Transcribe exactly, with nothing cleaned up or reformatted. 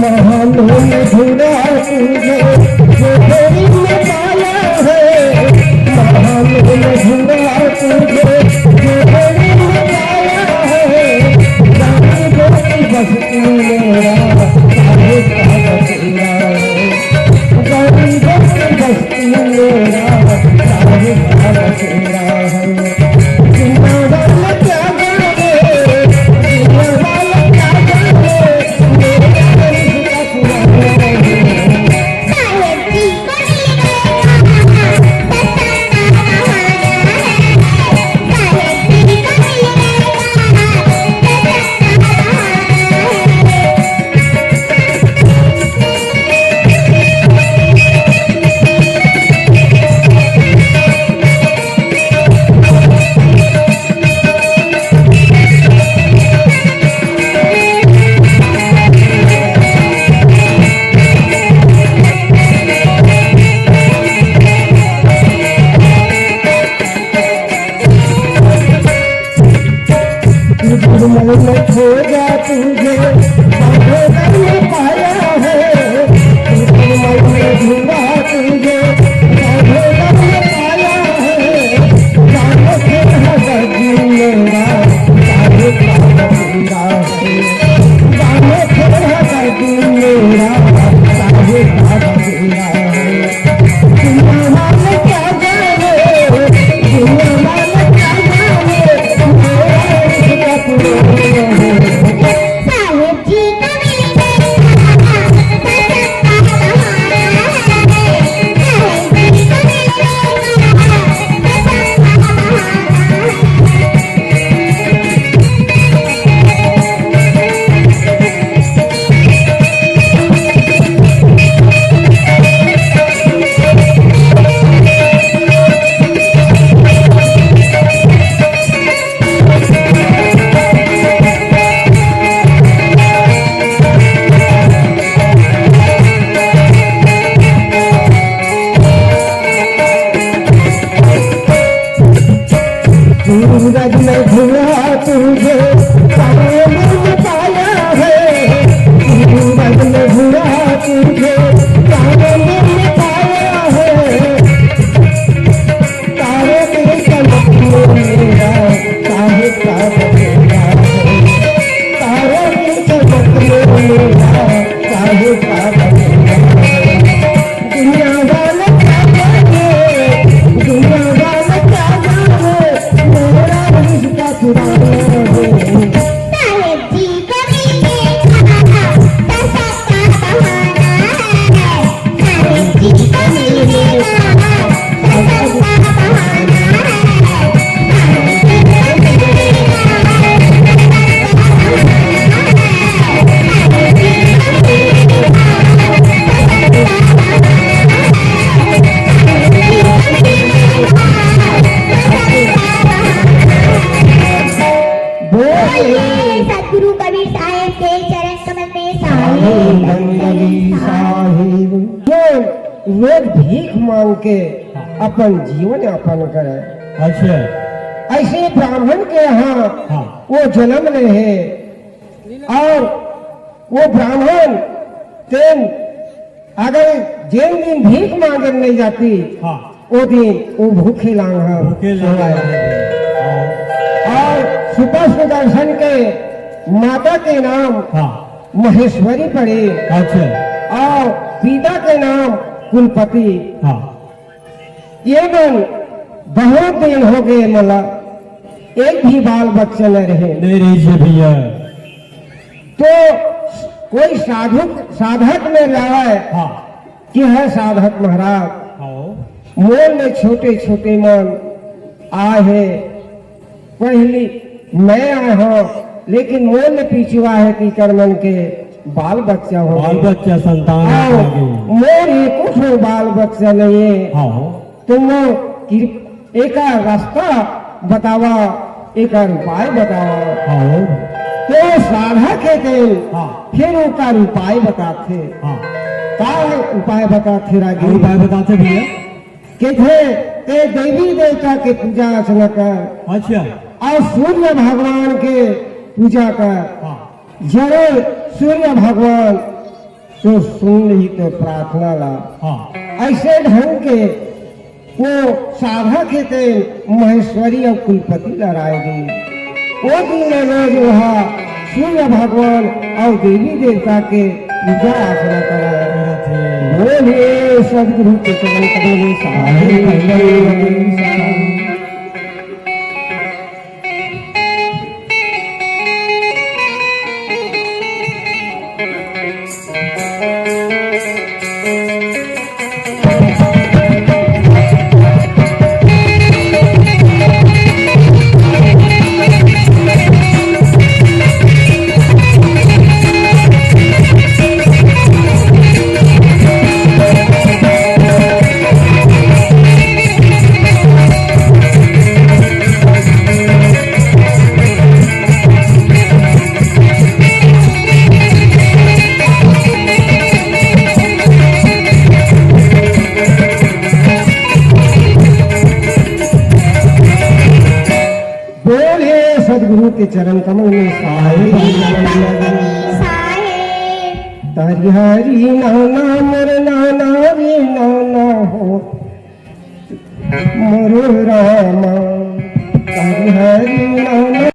महान मधुरा तुझे जो घड़ी में पाया है, महान मधुरा तुझे जो घड़ी में पाया है, जाने दो कि बस तू मेरा साहिब का बसेरा है, जाने दो कि बस तू मेरा साहिब का बसेरा है। दुर्मन में खो जा तुझे, बांधे दर में पाया है। दुर्मन में ढूंढा तुझे, बांधे दर में पाया है। जानो फिर है दर्द मेरा, साहिब का बसेरा है। जानो फिर है दर्द मेरा, साहिब का बसेरा है। सूरज में घुरा तुझे, सावन में पाया है। सूरज में घुरा तुझे, सावन में पाया है। तारों की चमक में मेरा साहिब का बसेरा है। तारों की चमक में मेरा साहिब का बसेरा है। दुनिया वाले क्या जाने, दुनिया वाले क्या जाने, मेरा रिश्ता पुराना है। साहेब जी को मिलने का तो सबका बहाना है। साहेब जी को मिलने का तो सबका बहाना है। बोलिए सतगुरु कबीर साहेब के चरण कमल में साहेब। साहेब। जो रोज भीख मांग के अपन जीवन यापन करे। अच्छा। ऐसे ब्राह्मण के यहाँ हाँ। वो जन्म ले हे। अउ वो ब्राह्मण तेन अगर जेन दिन भीख मांगे नहीं जाती, हाँ। वो दिन वो भूखे लांग ह भूखे लांग ह। अउ सुपर सुदर्शन के माता के नाम हाँ। महेश्वरी पड़े। अच्छा। अउ पिता के नाम कुलपति। हाँ। ये मन बहुत दिन हो गए, मोला एक भी बाल बच्चा न रहे। नहीं रही से भैया। तो कोई साधु, साधक में जावे हाँ। कि है साधक महाराज, हाँ। मोर में छोटे छोटे मन आए हैं, पहली मैं आए हो, लेकिन मोर ले पीछू आए हैं तीकर मन के बाल बच्चा हो बाल गए। बच्चा संतान आ गई। मोर एको ठो बाल बच्चा नहीं है। हाँ। तो वो कृप-, एकर रास्ता बतावा, एकर उपाय बतावा। हाँ। तो साधक हे तेन, हाँ। फिर ओकर उपाय बताथे। हाँ। का उपाय बताथे रागी? उपाय बताथे भैया। कथे, ते देवी देवता के पूजा अर्चना कर। अच्छा। अउ सूर्य भगवान के पूजा कर। हाँ। जरूर सूर्य भगवान तो सुन लिही तो प्रार्थना ला। हाँ। ऐसे ढंग के वो साधक हे तेन महेश्वरी अउ कुलपति ला राय दे। वो दिन ले रोज वहा सूर्य भगवान अउ देवी देवता के पूजा अर्चना करा। बोलिए सदगुरु के चरण कमल में साधु। बोल हे सदगुरु के चरण कमल में साहेब। हरि हरि नाना मोर नाना रे नाना हो मोर रामा। हरि हरि नाना